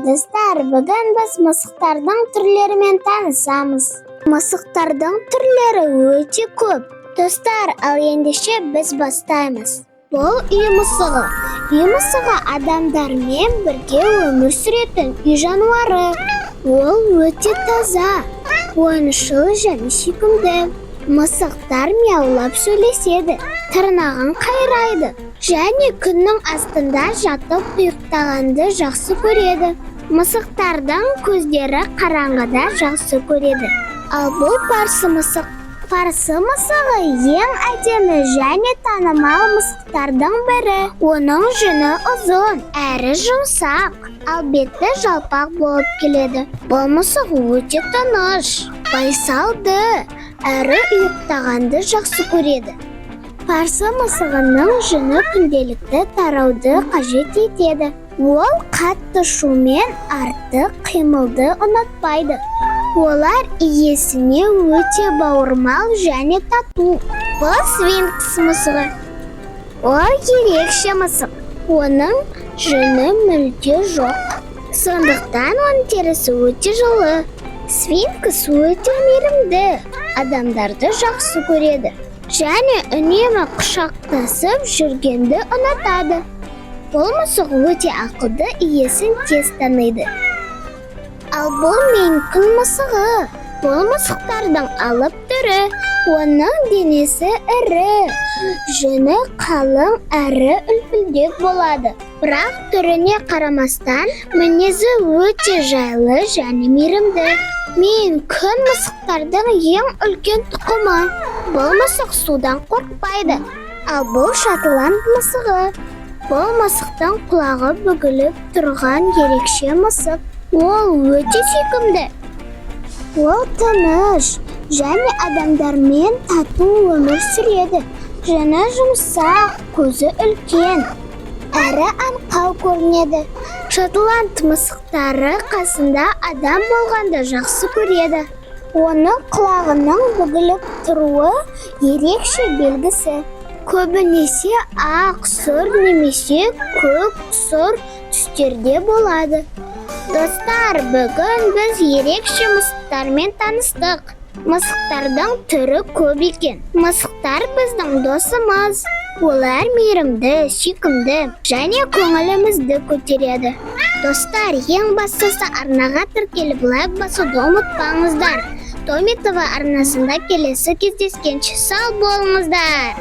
Достар, бүгін біз мысықтардың түрлерімен танысамыз. Мысықтардың түрлері өте көп. Достар, ал ендеше біз бастаймыз. Бұл үй мысығы. Үй мысығы адамдармен бірге өмір сүретін үй жануары. Ол өте таза, ойыншыл және сүйкімді. Мысықтар мияулап сөйлеседі, тырнағын қайрайды және күннің астында жатып ұйықтағанды жақсы көреді. Мысықтардың көздері қараңғыда жақсы көреді. Ал бұл парсы мысық. Парсы мысығы ең әдемі және танымал мысықтардың бірі. Оның жүні ұзын әрі жұмсақ, ал беті жалпақ болып келеді. Бұл мысық өте тыныш, байсалды әрі ұйықтағанды жақсы көреді. Парсы мысығының жүні күнделікті тарауды қажет етеді. Ол қатты шумен артық қимылды ұнатпайды. Олар иесіне өте бауырмал және тату. Бұл сфинкс мысығы. Ол ерекше мысық. Оның жүні мүлде жоқ. Сондықтан оның терісі өте жылы. Сфинкс өте мейірімді, адамдарды жақсы көреді және үнемі құшақтасып жүргенді ұнатады. Бұл мысық өте ақылды, иесін тез таниды. Ал бұл мейн-кун мысығы. Бұл мысықтардың алып түрі. Оның денесі ірі, жүні қалың әрі үлпілдек болады. Бірақ түріне қарамастан, мінезі өте жайлы және мейірімді. Мейн-кун мысықтардың ең үлкен тұқымы. Бұл мысық судан қорықпайды. Ал бұл шотланд мысығы. Бұл мысықтың құлағы бүгіліп тұрған ерекше мысық. Ол өте сүйкімді. Ол тыныш және адамдармен тату өмір сүреді. Жүні жұмсақ, көзі үлкен, әрі аңқау көрінеді. Шотланд мысықтары қасында адам болғанды жақсы көреді. Оның құлағының бүгіліп тұруы ерекше белгісі. Көбінесе ақ, сұр немесе көк сұр түстерде болады. Достар, бүгін біз ерекше мысықтармен таныстық. Мысықтардың түрі көп екен. Мысықтар біздің досымыз. Олар мейірімді, сүйкімді және көңілімізді көтереді. Достар, ең бастысы, арнаға тіркеліп, лайк басуды ұмытпаңыздар. Томи ТВ арнасында келесі кездескенше сау болыңыздар.